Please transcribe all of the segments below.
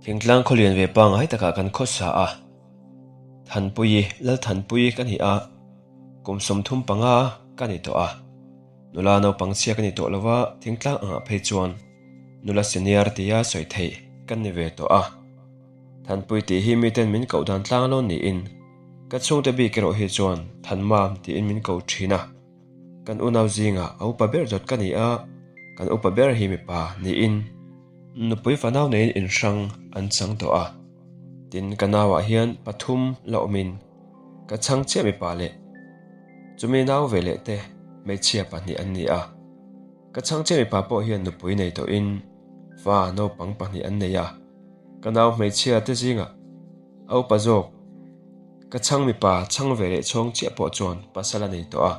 Thingtlang khawlian ve pangngai takah kan khawsa a, Thanpuii, Lalthanpuii ka ni a, kum 35 ka ni tawh a. Nula naupang chhia ka ni tawh lova, thingtlang angah phei chuan nula senior tia sawi theih kan ni ve tawh a. Thanpui tih hi miten min koh dan tlang lo niin ka chhungte bik erawh hi chuan Thanmam tiin min ko thin a. Kan unau zingah a upa ber dawt ka ni a, kan upa ber hi mipa niin nupui fanau neiin inhrang an chang tawh a. Tin, ka nauah hian pathum la awmin ka chhang chiah mipa leh chumi nau ve leh te hmeichhia pahnih an ni a. Ka chhang chiah mipa pawh hian nupui nei tawhin fa naupang pahnih an nei a. Ka nau hmeichhia te zingah a upa zawk ka chhang mipa chhang ve leh chhawng chiah pawh chuan pasal a nei tawh a.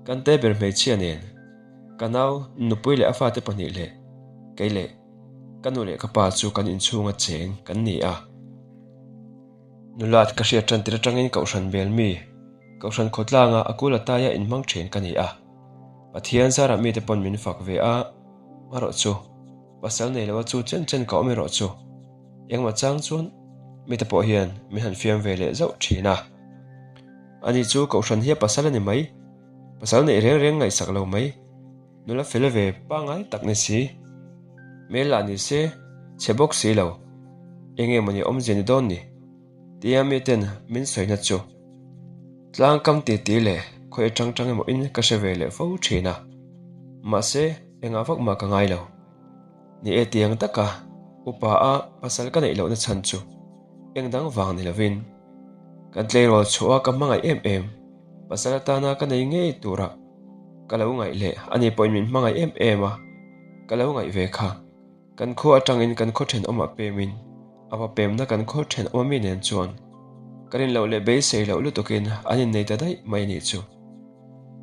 Kan te ber hmeichhia nen ka nau nupui leh a fate pahnih leh kei leh ka nu leh ka pa chu kan inchhunga cheng kan ni a. Nulat ka hriat tan tir atangin Kohhran bel mi, Kohhran khawtlanga a kul ataia inhmang thin ka ni a. Pathian zarah mite pawn min fak ve a, marawh chu pasal nei loa chu chen chen ka awm erawh chu engmah chang chuan mite pawh hian min han fiam ve leh zauh thin a. Ani chu Kohhran hi a pasal a ni mai, pasal neih reng reng ngaihsak lo mai. Nula fel ve pangngai tak ni si. Hmel lah ni se, chhe bawk si lo. Enge mawni awmzia ni dawn ni? Tia miten min sawina chu tlang kam ti ti leh khawi atang tang emaw in ka hre ve leh fo thin a. Mahse, engah vak mah ka ngai lo. Ni e tiang taka upa a pasal ka neih lohna chhan chu eng dang vang ni lovin kan tleirawl chhuah a ka hmangaih em em pasal atana ka nei ngei turah Ka lo ngaih leh ani pawhin min hmangaih em em a, ka lo ngaih ve kha. Kan khua atangin kan khaw thenawmah pemin a va pemna kan khaw thenawm ami nen chuan ka rin loh leh beisei loh lutukin an innei ta daih mai anih chu.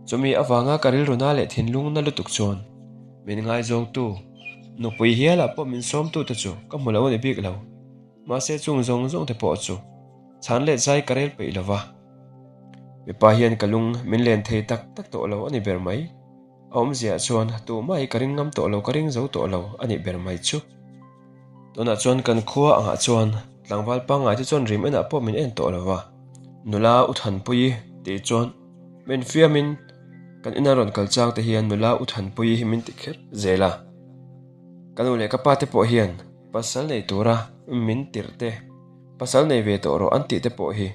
Chumi avanga ka rilru na leh thinlung na lutuk chuan min ngaizawngtu nupui hialah pawh min sawmtute chu ka hmu lo a ni bik lo. Mahse chung zawng zawng te pawh chu chhan leh zai ka rel peih lova. Mipa hian ka lung min len thei tak tak tawh lo a ni ber mai. A awmziah chuan tumah hi ka ring ngam tawh lo, ka ring zo tawh lo a nih ber mai chu. Tunah chuan kan khua angah chuan tlangval pangngai te chuan rim enah pawh min en tawh lo va. Nula u Thanpuii tih chuan min fiamin kan ina rawn kal chang te hian nula u Thanpuii hi min ti kher zel a. Ka nu leh ka pa te pawh hian pasal nei tura min tirh te, pasal nei ve tawh rawh an tih te pawh hi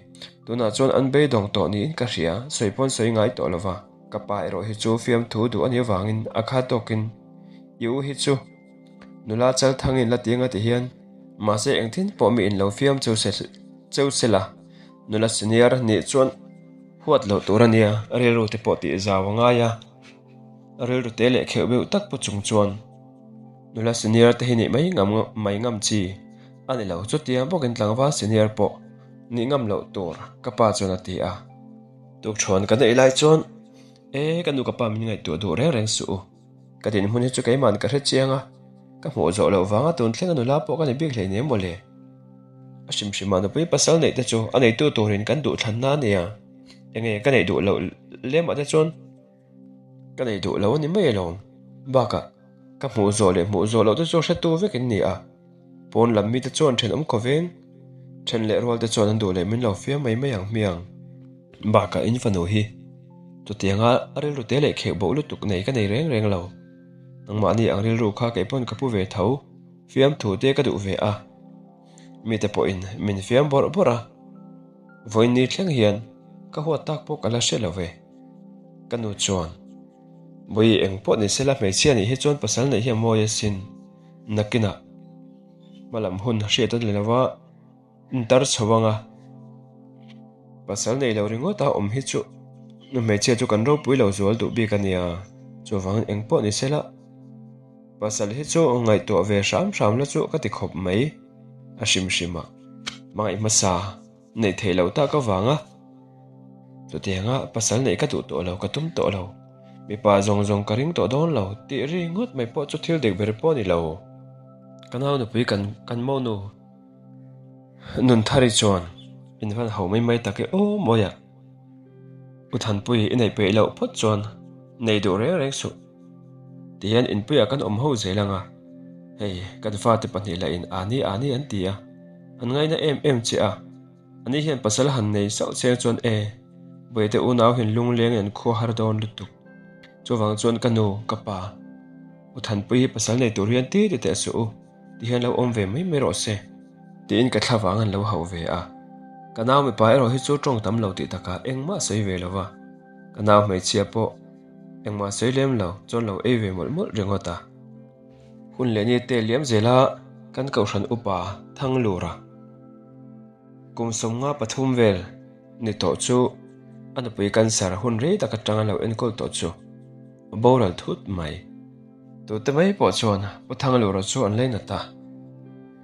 tunah chuan an beidawng tawh niin ka hria, sawi pawn sawi ngai tawh lo va. Ka pa erawh hi chu fiamthu duh a nih avangin a kha tawkin i u hi chu nula chal thangin la ti anga ti hian mahse engtin pawh mi in lo fiam cheu se cheu se la, nula senior nih chuan huat loh tur a nia, rilru te pawh tih zau a ngai a. A rilru te leh kheuh beuh tak pu chung chuan nula senior te hi nih mai ngam mai ngam chi a ni lo. Chutiang bawkin tlangval senior pawh nih ngam loh tur ka pa chuan a ti a. Tukṭhuan ka neih lai chuan E ka nu ka pa min ngaihtuah duh reng reng suh u. Ka dinhmun hi chu keima'n ka hre chiang a, ka hmuh zawh loh vanga tun thleng a nula pawh ka ni bik hleinem mawle. A hrim hrimah nupui pasal neih te chu a neitu turin kan duhthlanna a nia. Enge ka neih duh loh lemah te chuan Ka nei duh lo a ni mai alawm. Bakah, ka hmuh zawh leh hmuh zawh loh te chu hretu vek in ni a. Pawn lam mite chuan thenawm khaw veng, then leh rual te chuan an duh leh min lo fiam mai mai ang hmiang. Bakah in fanu hi chutianga a rilru te leh kheuh boh lutuk nei ka nei reng reng lo. Nangmahni ang rilru kha kei pawn ka pu ve tho, fiamthu te ka duh ve a. Mite pawhin min fiam bawrh bawrh a, vawiin ni thleng hian ka huat tak pawh ka la hre lo ve. Ka nu chuan, Bawi eng pawh ni sela hmeichhia nih hi chuan pasal neih hi a mawi asin. Nakinah hmalam hun hriat a ni lo va, intar chho anga pasal nei lo ringawt a awm hi chu nu hmeichhia chu kan ropui lo zual duh bik a nia. Chuvangin eng pawh ni sela pasal hi chu ngaihtuah ve hram hram la chu ka ti khawp mai a hrim hrim a, hmangaih hmasa. Neih theih loh tak avanga chutianga pasal neih ka duh tawh lo, ka tum tawh lo, mipa zawng zawng ka ring tawh dawn lo tih ri ngawt mai pawh chu thil dik ber pawh a ni lo. Ka nau nupui kan kan monu Nunthari chuan in van ho mai mai tak e aw mawi a, U Thanpui i neih peih loh phawt chuan nei duh reng reng suh tihian inpuiah kan awm ho zel ang a. Hei, kan fate pahnih lahin ani ani an ti a, an ngaina em em che a. Ani hian pasal han nei sauh cheng chuan e, Bawihte unau hian lungleng in an khua har dawn lutuk. Chuvang chuan ka nu, ka pa, U Thanpui hi pasal nei tur hian ti ti teh suh u, ti hian lo awm ve mai mai rawh se, tiin ka thla vang an lo hauh ve a. Ka nau mipa erawh hi chu tawng tam lo tih takah engmah sawi ve lo va, ka nau hmeichhia pawh engmah sawi lem lo chuan lo ei ve mawlh mawlh ringawt a. Hun leh ni te liam zela kan kohhran upa Thanglura kum 53 vel ni tawh chu a nupui cancer hun rei tak atanga lo enkawl tawh chu a boral thut mai. Tute mai pawh chuan Pu Thanglura chu an leinat a,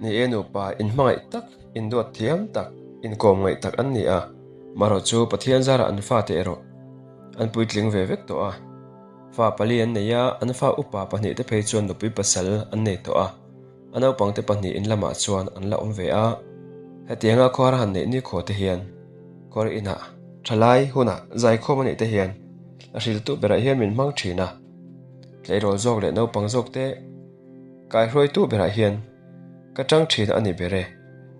ni e nupa inhmangaih tak, induat thiam tak, inkawm ngaih tak an ni a, marawh chu Pathian zarah an fate erawh an puitling ve vek tawh a. Fa pali an nei a, an fa upa pahnihte phei chuan nupui pasal an nei tawh a, a naupangte pahnih in lamah chuan an la awm ve a. Hetianga khuar han neih nikhua te hian khuar inah thalai hunah zaikhawm a neih te hian a hriltu berah hian min hmang thin a, tleirawl zawk leh naupang zawk te kaihruaitu berah hian ka tang thin a ni ber e.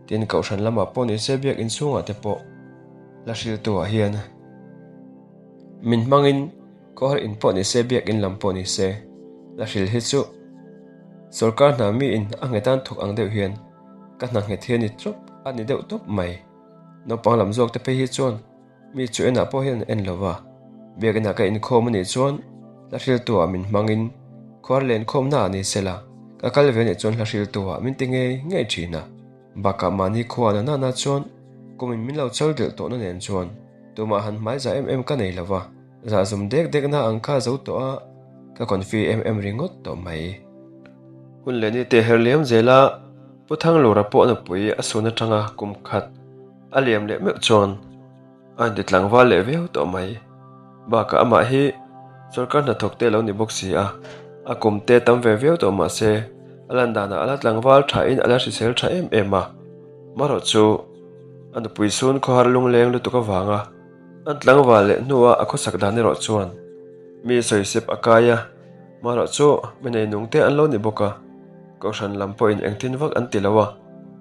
Tin, Kohhran lamah pawh nise biakinn chhungah te pawh la hriltu ah hian min hmangin Kawr in pawh ni se, biakinn lam pawh ni se, la hril hi chu sorkar hna miin a nghetan thawk ang deuh hian ka hna nghet hi a ni tawp a ni deuh tawp mai. Naupang lam zawk te phei hi chuan mi chu enah pawh hian an en lo va, biakinah ka inkhawm a nih chuan hla hriltuah min hmangin khuar lenkhawmna ah ni sela ka kal ve nih chuan hla hriltuah min ti ngei ngei thin a. Bakah mahni khua na nana chuan kumin min lo chal delh tawhna nen chuan tumah han hmai zah em em ka nei lo va, zah zum dek dek na ang kha zo tawh a, ka confi em em ringawt tawh mai. Hun leh ni te her liam zel a, Pu Thanglura pawh nupui a sun atanga kum khat a liam leh meuh chuan A inti tlangval leh viau tawh mai. Bakah amah hi sorkar hnathawk te lo ni bawk si a, a kum te tam ve viau tawh mah se a lan danah a la tlangval thain a la hrisel tha em em a. Marawh chu a nupui sun khawhar lungleng lutuk avanga an tlangval leh hnua a khawsak dan erawh chuan mi sawisep a kai a, marawh chu mi neinung te an lo ni bawk a, kohhran lam pawhin engtin vak an ti lo a,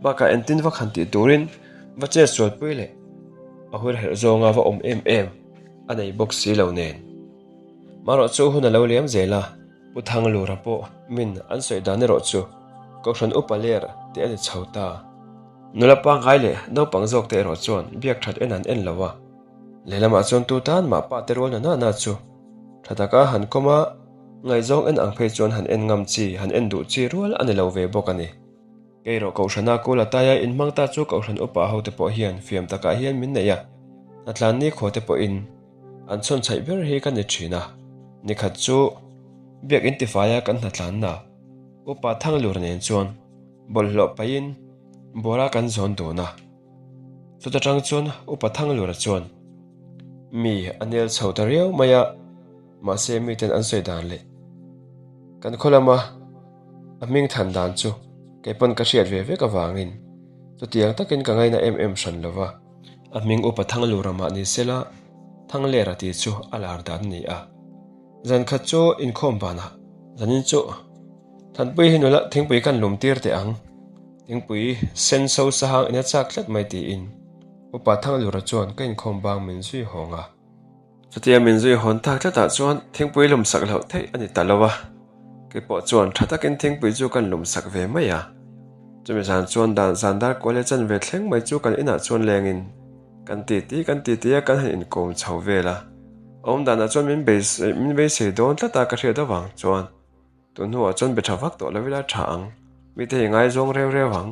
bakah engtin vak han tih turin va chet sualpui leh a hur herh zawnga va awm em em a nei bawk si lo nen. Marawh chu hun a lo liam zel a, Pu Thanglura pawh min an sawi dan erawh chu Kohhran upa ler tih a ni chho ta. Nula pangngai leh naupang zawk te erawh chuan biak that en an en lo a, lehlamah chuan tu tan mah pa te rual na na na chu tha taka han kawm a, ngaihzawng en ang phei chuan han en ngam chi, han en duh chi rual a ni lo ve bawk a ni. Kei rawh Kohhrana kul a taia inhmang ta chu Kohhran upa hote pawh hian fiam takah hian min nei a, hnatlan nikhua te pawhin an chhawn chhaih ber hi ka ni thin a. Nikhat chu Biakinn tifaia kan hnatlanna upa Thanglur nen chuan bawlhhlawh pahin bawra kan zawn dun a. Chuta tang chuan upa Thanglura chuan mi a nel chho ta riau mai a, mahse miten an sawi dan leh kan khaw lama A hming than dan chu kei pawn ka hriat ve vek avangin chutiang takin ka ngaina em em hran lo va. A hming upa Thanglura mah ni sela Thanglera tih chu a lar dan a ni a. Zan khat chu inkhawm banah zanin chu Thanpui hi nula thingpui kan lum tir teh ang, thingpui sen so sahang ina chak tlat mai tiin upa Thanglura chuan ka inkhawm bang min zui hawng a. Chutia min zui hawn tak tlatah chuan thingpui lum sak loh theih a ni ta lo a, keipawh chuan tha takin thingpui chu kan lum sak ve mai a. Chumi zan chuan dan zan dar kual leh chanve thleng mai chu kan inah chuan lengin kan titi kan titi a kan han inkawm chho vel a, awm danah chuan min beisei min beisei dawn tlat a ka hriat avang chuan Tun hnuah chuan be tha vak tawh lo ila tha ang, mite hi ngaizawng reu reu ang.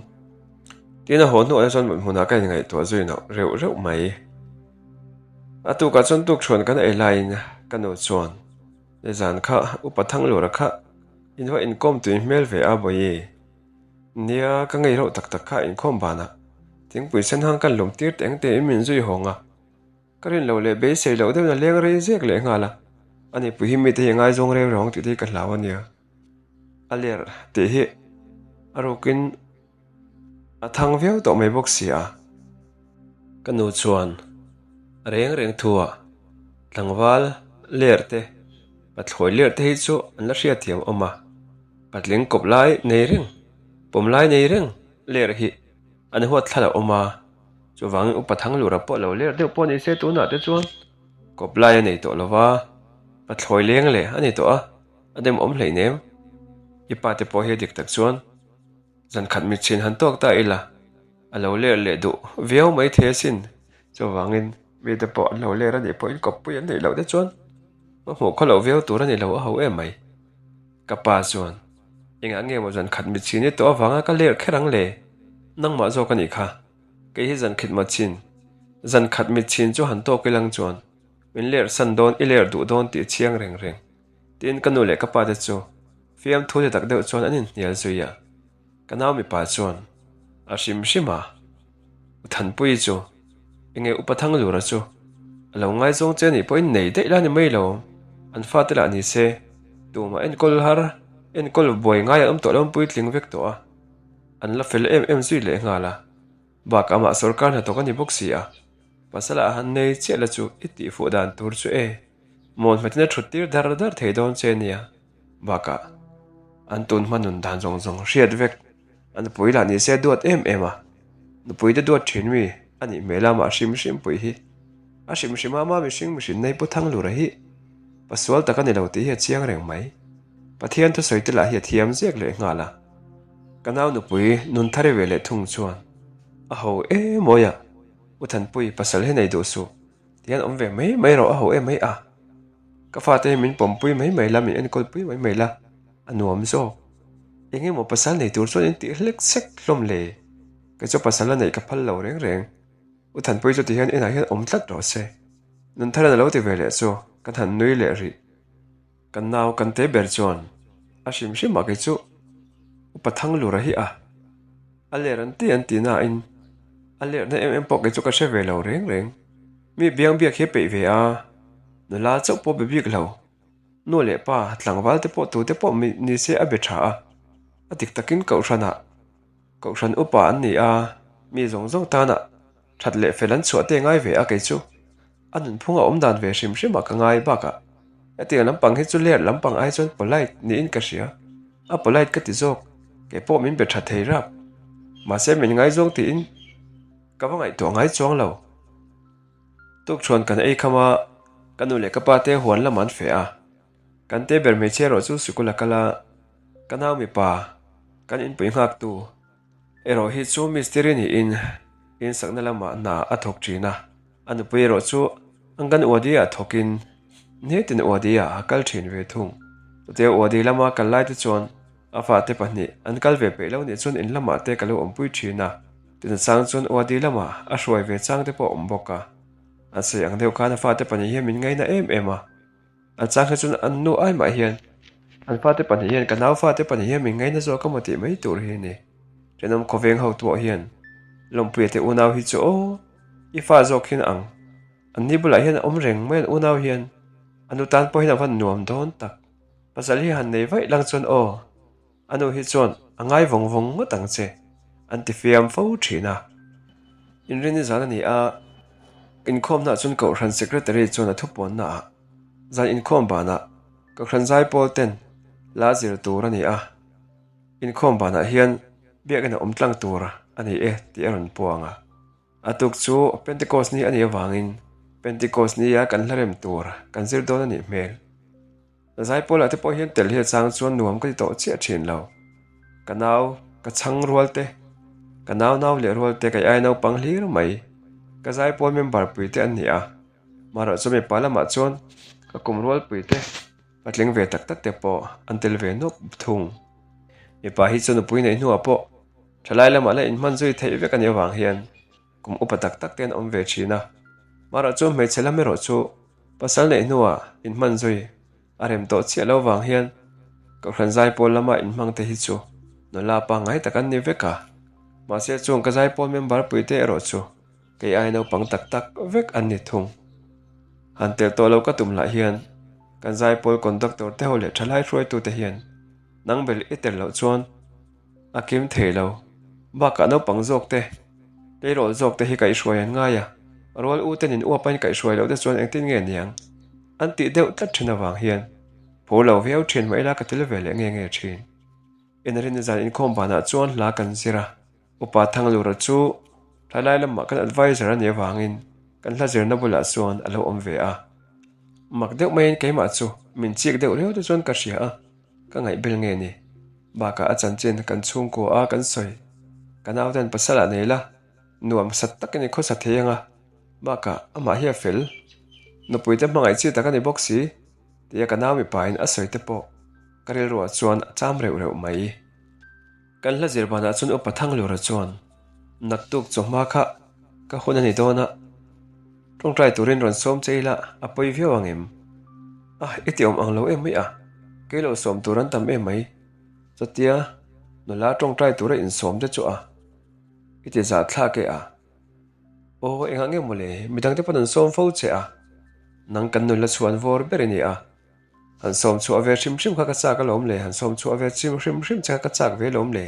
Tin a haw hnuah chuan mut hmunah ka inngaihtuah zui noh reuh reuh mai. A tukah chuan tukṭhuan kan ei laiin ka nu chuan, Nizan kha Upa Thanglura kha in va inkawm tui hmel ve a Bawihi. Nia, ka ngei reuh tak tak kha inkhawm banah thingpui sen hang kan lum tir teng tein min zui hawng a. Ka rin loh leh beisei loh deuhin a leng rei zek leh nghal a, a nipui hi mite hi a ngaizawng reu reu ang tih te hi ka hlau a nia. A ler tih hi a rukin a thang viau tawh mai bawk si a. Ka nu chuan a reng reng thu ah tlangval ler te, pathlawi ler te hi chu an la hriatthiam awm a. Patling kawp lai nei reng, pawm lai nei reng ler hi an huat thla lo awm a, chuvangin upa Thanglura pawh lo ler deuh pawh ni se tunah te chuan kawp lai a nei tawh lo va, pathlawi leng leh a ni tawh a, a demawm hleinem. I pa te pawh hi a dik tak chuan zan khat mitchhin han tawk ta ila a lo ler leh duh viau mai thei asin, chuvangin mite pawh an lo ler a nih pawhin kawppui an neih loh te chuan hma hmuh khaw loh viau tur a ni lo a ho em mai. Ka pa chuan, Engah nge maw zan khat mitchhin i tawh avanga ka ler kher ang le? Nangmah zawk a nih kha. Kei hi zan khat matchhin, zan khat mitchhin chu han tawk ilang chuan min ler san dawn i ler duh dawn tih chiang reng reng. Tiin ka nu leh ka pa te chu fiamthu ti tak deuh chuan an inhnial zui a. Ka nau mipa chuan a hrim hrim a, U Thanpuii chu enge Upa Thanglura chu a lo ngaizawng che anih pawhin nei daih la ni mai lo, an fate lah ni se tumah enkawl har enkawl buai ngai an awm tawh lo an puitling vek tawh a, an la fel em em zui leh nghal a, bakah amah sawrkar hnathawk a ni bawk si a, pasal ah han nei chiah la chu i tihfuh dan tur chu e, mawn hmetin a thut tir dar dar thei dawn che nia. Bakah, an tun hma nun dan zawng zawng hriat vek a nupui lah ni se duat em em a, nupui te duat thin mi a nih hmel a mah hrim hrim pui hi. A hrim hrim a mah mihring mihrin nei Pu Thanglura hi pasual tak a ni lo tih hi a chiang reng mai. Pathian thusawi te lah hi a thiam zek leh nghal a. Ka nau nupui nun thar i ve leh thung chuan a ho em awi a, Pu Thanpui pasal hi nei duh suh. Tihian awm ve mai mai rawh a ho em mai a. Ka fate hi min pawmpui mai mai la, min enkawlpui mai mai la, a nuam zawk. Eng emaw pasal nei tur chuan in tih hlek sek hlawm le. Kei chu pasal a neih ka phal lo reng reng. U Thanpui chu tihian inah hian awm tlat rawh se. Nunthara'n a lo ti ve leh chu kan han nui leh rih. Kan nau kan te ber chuan a hrim hrim ah kei chu Upa Thanglura hi a a ler an ti an ti nain a lerna em em pawh kei chu ka hre ve lo reng reng. Mi biang biak hi a peih ve a, nula chauh pawh be bik lo. Nu leh pa tlangval te pawh tute pawh mi ni se a be tha a, a dik takin kohhranah kohhran upa an ni a, mi zawng zawng tanah that leh fel an chhuah te ngai ve a kei chu. A nunphung a awm dan ve hrim hrim ah ka ngai bakah hetiang lampang hi chu ler lampang ai chuan polite niin ka hria. A polite ka ti zawk, kei pawh min be tha thei rap. Mahse min ngaizawng tiin ka va ngaihtuah ngai chuang lo. Tukṭhuan kan ei kham a, ka nu leh ka pa te huan lam an feh a. Kan te ber hmeichhia erawh chu sikul a kal a, ka nau mipa kan inpui nghaktu. Erawh hi chu mistiri niin insakna lamah hna a thawk thin a, a nupui erawh chu Anganwadi ah thawkin nitin Wadi ah a kal thin ve thung. Chutia Wadi lama kal lai te chuan a fate pahnih an kal ve peih lo nih chuan in lamah te ka lo awmpui thin a, tina chang chuan Wadi lamah a hruai ve chang te pawh a awm bawk a. An sawi ang deuh khan a fate pahnih hian min ngaina em em a. An chang hi chuan an nu ai mah hian an fate pahnih hian ka nau fate pahnih hian min ngaina zawk emaw tih mai tur hi a ni. Thenawm khawveng ho tuah hian Lawmpuia te unau hi chu aw i fa zawk hian ang an ni bulah hian a awm reng mai an unau hian a nu tan pawh hian a van nuam dawn tak. Pasal hi han nei vaih lang chuan aw. A nu hi chuan a ngai vawng vawng ngawt ang che, an ti fiam fo thin a. Inrini zan a ni a, inkhawmnaah chuan Kohhran Secretary chuan a thupuanna ah zan inkhawm banah Kohhran Zaipawl ten la zir tur a ni a, inkhawm banah hian biakina awm tlang tur a ni e tih a rawn puang a. A tuk chu Pentecost ni a nih avangin Pentecost nia kan hla rem tur kan zir dawn a nih hmel. Zaipawl ah te pawh hian tel hi a chang chuan nuam ka ti tawh chiah thin lo. Ka nau, ka chhang rual te, ka nau nau leh rual te ka i naupang hlir mai. Ka zaipawl member pui te an ni a, marawh chu mipa lamah chuan ka kum rual pui te patling ve tak tak te pawh an tel ve nawk thung. Mipa hi chu nupui neih hnuah pawh thalai lamah la inhman zui theih vek a nih avang hian kum upa tak tak te an awm ve thin a, marawh chu hmeichhe lam erawh chu Pasal neih hnuah inhman zui a rem tawh chiah lo vang hian Kohhran zaipawl lama inhmang te hi chu nula pangngai tak an ni vek a, mahse chung ka zaipawl member puite erawh chu kei ai naupang tak tak vek an ni thung. Han tel tawh lo ka tum lah hian kan zaipawl conductor te ho leh thalai hruaitute hian nang bel i tel loh chuan A kim thei lo. Bakah naupang zawk te, tleirawl zawk te hi kaihhruai an ngai a, rual u ten in uapain kaihhruai loh te chuan engtin nge niang? An tih deuh tlat thin avang hian phu lo viau thin mah ila ka tel ve leh nge nge thin. Inrinni zan inkhawm banah chuan hla kan zir a, Upa Thanglura chu thlailai lamah kan adviser a nih avangin kan hla zirna bulah chuan a lo awm ve a. Mak deuh maiin keimah chu min chik deuh riau te chuan ka hria a, ka ngaihbel nge ni. Bakah a chanchin kan chhungkua a kan sawi, ka nauten pasal ah nei la, nuam sat takin i khawsa thei ang a, bakah amah hi a fel, nupuite hmangaih chi tak a ni bawk si. Tia ka nau mipain a sawi te pawh ka rilruah chuan a cham reuh reuh mai. Kan hla zir banah chuan Upa Thanglura chuan naktuk chawhma kha ka hun a ni dawn a, tawngtai turin rawn sawm che ila a pawi viau ang em? A, i ti awm ang lo em mai a, kei lo sawm tur an tam em mai. Chutia nula tawngtai tura insawm te chu a, i ti zahthlak e a. Aw, engah nge mawle, midangte pawn an sawm fo che a, nang kan nula chhuan vawr ber i ni a, han sawm chhuah ve hrim hrim kha ka chak alawm le, han sawm chhuah ve chim hrim hrim che kha ka chak ve alawm le.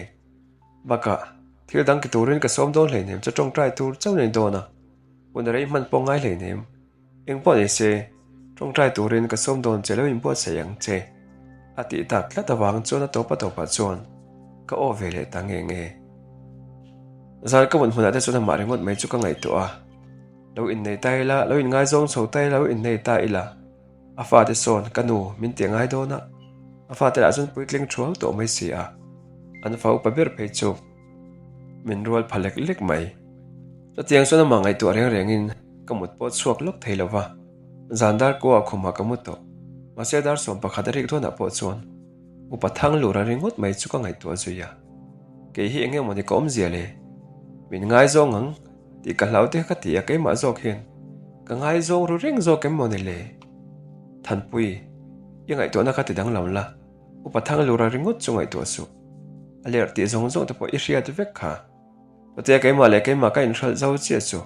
Bakah, thil dang ki turin ka sawm dawn hleinem chu tawngtai tur chauh nei dawn a, hun a rei hman pawh ngai hleinem. Eng pawh ni se, tawngtai turin ka sawm dawn che lo inbuatsaih ang che, a tih tak tlat avang chuan a tawp a tawpah chuan ka aw ve leh ta nge nge. Zan ka mut hmunah te chuan amah ringawt mai chu ka ngaihtuah a, lo innei ta ila, lo inngaizawng chho ta ila, lo innei ta ila, a fate sawn ka nu min tih ngai dawn a, a fate lah chuan puitling thuau tawh mai si a, an fa upa ber phei chu min rual pha lek lek mai. Chutiang chuan amah ngaihtuah reng rengin ka mut pawh chhuak lawk thei lo va, zan dar kuaah khumah ka mu tawh. Mahse dar 11 a rik dawnah pawh chuan upa thang lura ringawt mai chu ka ngaihtuah zui a. Kei hi eng emawni ka awmzia le? Min ngaizawng ang tih ka hlau te ka ti a, keimah zawk hian ka ngaizawng ru reng zawk em mawni le? Thanpui, i ngaihtuahna kha ti danglam la, upa thang lura ringawt chu ngaihtuah suh. A lerh tih zawng zawng te pawh i hriat vek kha. Chutia keimah leh keimah ka inhralh zo chiah chu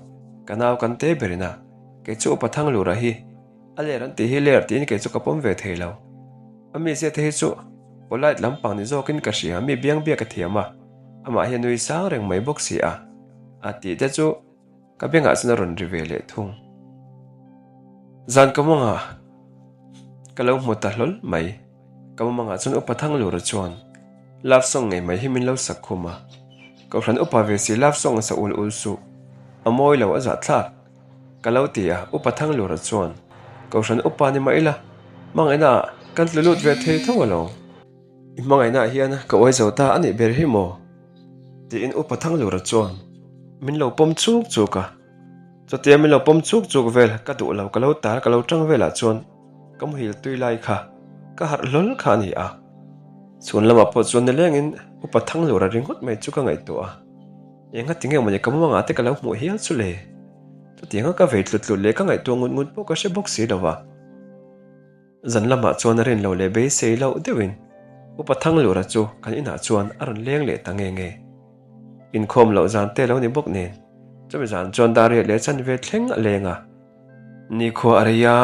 ka nau kan te berin a, kei chu upa Thanglura hi a ler an tih hi ler tiin kei chu ka pawm ve thei lo. A mizia te hi chu polite lampang ni zawkin ka hria, mi biang biak a thiam a, amah hi a nui sang reng mai bawk si a, a tih te chu Ka bengah chuan a rawn ri ve leh thung. Zan ka mawngah ka lo hmu ta hlawl mai. Ka mawngah chuan Upa Thanglura chuan love song ngei mai hi min lo sak khum a. Kohhran upa ve si love song a sa ul ul suh. A mawi lo a zahthlak. Ka lo ti a, Upa Thanglura chuan Kohhran upa ni mah ila hmangaihna ah kan tlu lut ve thei tho alawm. I hmangaihna ah hian ka uai zo ta a nih ber hi maw? Tiin Upa Thanglura chuan min lo pawm chuk chuk a. Chutia min lo pawm chuk chuk vel ka duh lo ka lo tar ka lo tang velah chuan ka muhil tui lai kha ka harh hlawl kha a ni a. Chhun lamah pawh chuan nilengin Upa Thanglura ringawt mai chu ka ngaihtuah a. Enga tinge mawni ka mumangah te ka lo hmuh hial chu le? Chutianga ka vei tlut tlut leh ka ngaihtuah ngut ngut pawh ka hre bawk si lo va. Zan lamah chuan a rin lo leh beisei loh deuhin Upa Thanglura chu kan inah chuan a rawn leng leh ta nge nge. Inkhawm loh zan te lo ni bawk nen chumi zan chuan dar riat leh chanve thleng a leng a. Nikhua a rei a,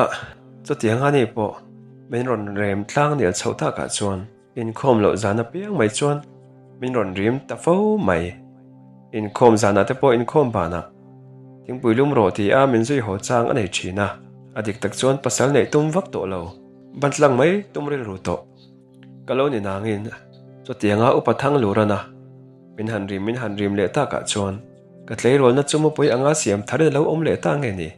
chutiang a ni pawh min rawn rem tlang nel chhoh takah chuan Inkhawm loh zan apiang mai chuan min rawn rim ta fo mai. Inkhawm zanah te pawh inkhawm banah thingpui lum rawh ti a min zui haw chang a nei thin a. A dik tak chuan pasal neih tum vak tawh lo, bantlang mai tum rilru tawh. Ka lo ni nangin chutianga upa thang lurana min han rim min han rim leh takah chuan ka tleirawlna chu mupui anga siam tharin a lo awm leh ta nge ni?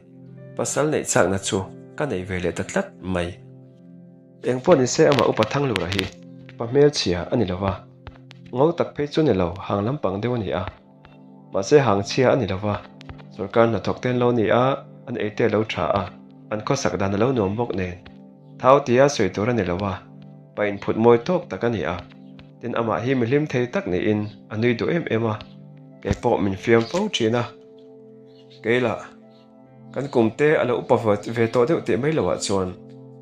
Pasal neih chakna chu ka nei ve leh ta tlat mai. Eng pawh ni se amah upa Thanglura hi pa hmelchhia a ni lo va, ngo tak phei chu ni lo hang lampang deuh a ni a. Mahse hang chhia a ni lo va, sorkar hnathawk te an lo ni a, an ei te a lo tha a, an khawsak dan a lo nuam bawk nen. Thau tia sawi tur a ni lo va, pa inphut mawi tawk tak a ni a. Tin amah hi mi hlim thei tak niin a nui duh em em a, kei pawh min fiam fo thin a. Keilah. Kan kum te a lo upa ve tawh deuh teh mai loah chuan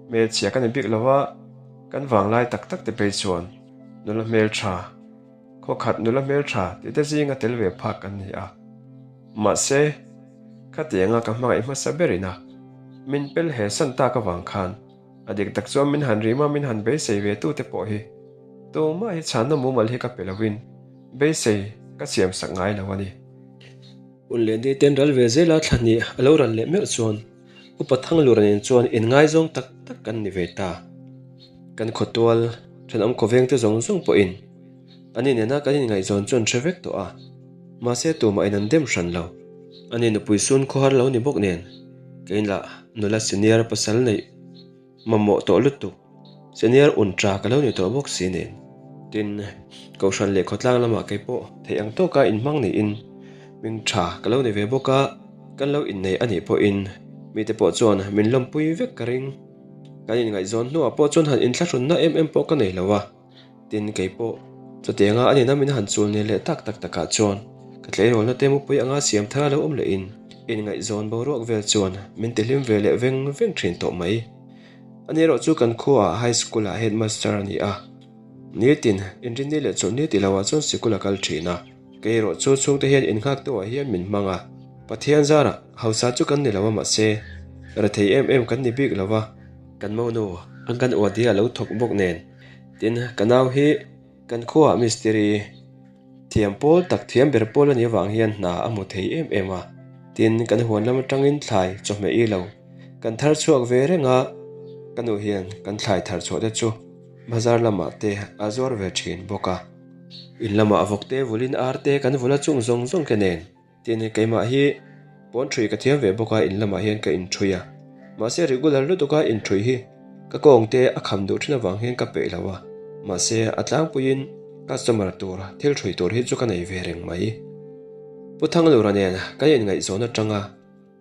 hmelchhia ka ni bik lo a, kan vanglai tak tak te phei chuan nula hmeltha, khawkhat nula hmeltha tih te zinga tel ve phak kan ni a. Mahse, khatianga ka hmangaih hmasa berin a min pel he san tak avang khan a dik tak chuan min han rim a, min han beisei ve tu te pawh hi tumah hi chhanna mumal hi ka pe loin beisei ka siam sak ngai lo a ni. Hun leh ni ten ral ve zel a thla hnih a lo ral leh meuh chuan Upa Thanglura nen chuan inngaizawng tak tak kan ni ve ta. Kan khawtual thenawm khawveng te zawng zawng pawhin. Ani nena kan inngaihzawn chu an hre vek tawh a, mahse tumah in an dem hran lo. Ani nupui sun khawhar lo ni bawk nen, kei lah nula senior pasal neih mamawh tawh lutuk, senior un tha ka lo ni tawh bawk si nen. Tin, Kohhran leh khawtlang lamah kei pawh theih ang tawka inhmang niin hming tha ka lo ni ve bawk a, kan lo innei a nih pawhin mite pawh chuan min lawmpui vek ka ring. Kan inngaihzawn hnuah pawh chuan han inthlahrunna em em pawh ka nei lo a. Tin, kei pawh chutianga a nena min han chul ni leh tak tak takah chuan ka tleirawlna te mupui anga siam thar a lo awm lehin inngaihzawn boruak vel chuan min tihlim ve leh veng veng thin tawh mai. Ani erawh chu kan khuaah High School-ah Headmaster a ni a, nitin inrinni leh chawlhni ti loah chuan sikul a kal thin a, kei erawh chu chhungte hian innghak tawhah hian min hmang a, Pathian zarah hausa chu kan ni lo a mahse rethei em em kan ni bik lo va, kan monu an kan uadi a lo thawk bawk nen. Tin, ka nau hi kan khuaah mistiri thiam pawl tak thiam ber pawl a nih avang hian hna a hmu thei em em a. Tin, kan huan lam atangin thlai chawhmeh i lo kan thar chhuak ve reng a, ka nu hian kan thlai thar chhuah te chu bazar lamah te a zuar ve thin bawk a. In lamah vawk te vulin ar te kan vul a chung zawng zawng te nen. Tin, keimah hi pawn ṭhui ka thiam ve bawk a, in lamah hian ka inṭhui a. Mahse, regular lutuka inṭhui hi ka kawng te a kham duh ṭhin avang hian ka peih lo a. Mahse, a tlangpuiin customer tur thil ṭhui tur hi chu ka nei ve reng mai. Pu Thanglura nen kan inngaihzawn aṭanga